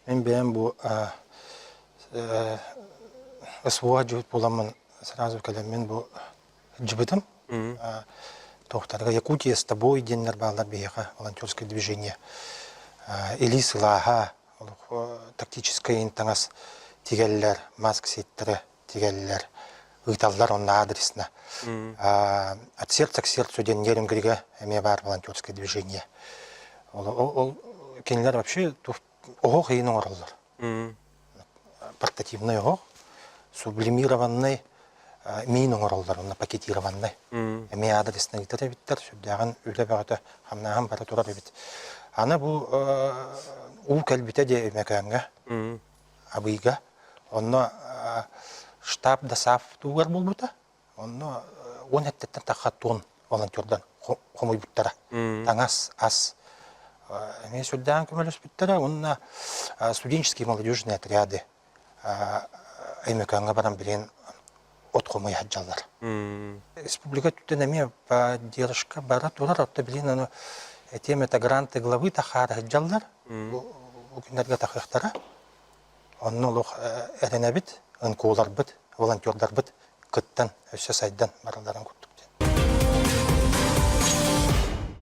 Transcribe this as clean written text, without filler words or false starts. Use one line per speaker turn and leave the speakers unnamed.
Мин бэйэм бу СВО дьүһүт буоламмын сразу кэлэммин бу дьыбытым. Туохтарга Якутия с тобой диэннэр бааллар биһиэхэ волонтерское движение. Илии сылааһа, тактическай таҥас тигэллэр, маск ситтэрэ тигэллэр, ыыталлар онно адресно. От сердца к сердцу диэн Нерюнгрига эмиэ баар волонтерское движение. Ол кинилэр вообще оһох иһин оҥороллор. Портативный оһох, сублимированный миин оҥороллор, онно пакетированный. Эмиэ адресно ыытар эбиттэр, сүрдээҕин үлэ бөҕөтө хамнааһын бара турар эбит. Аны бу уу кэлбитэ диэ Өймөкөөҥҥө, Абыйга. Онно штаб ДОСААФ тугар буолбута. Онно уон эттэттэн тахха туон волонтердан хомуйбуттара. Таҥас, ас эмиэ сүрдээҕин көмөлөспүттэрэ уонна студенческие молодежные отряды Өймөкөөҥҥө баран билигин от хомуйа сылдьаллар. Республика өттүттэн эмиэ поддержка бара турар, оттон билигин аны этиэм это гранты главы тахаара сылдьаллар. Бу күннэргэ тахыахтара. Онно олох эрэнэбит, ынкууларбыт, волонтердарбыт кыттан, өссө сайдан баралларын курдук.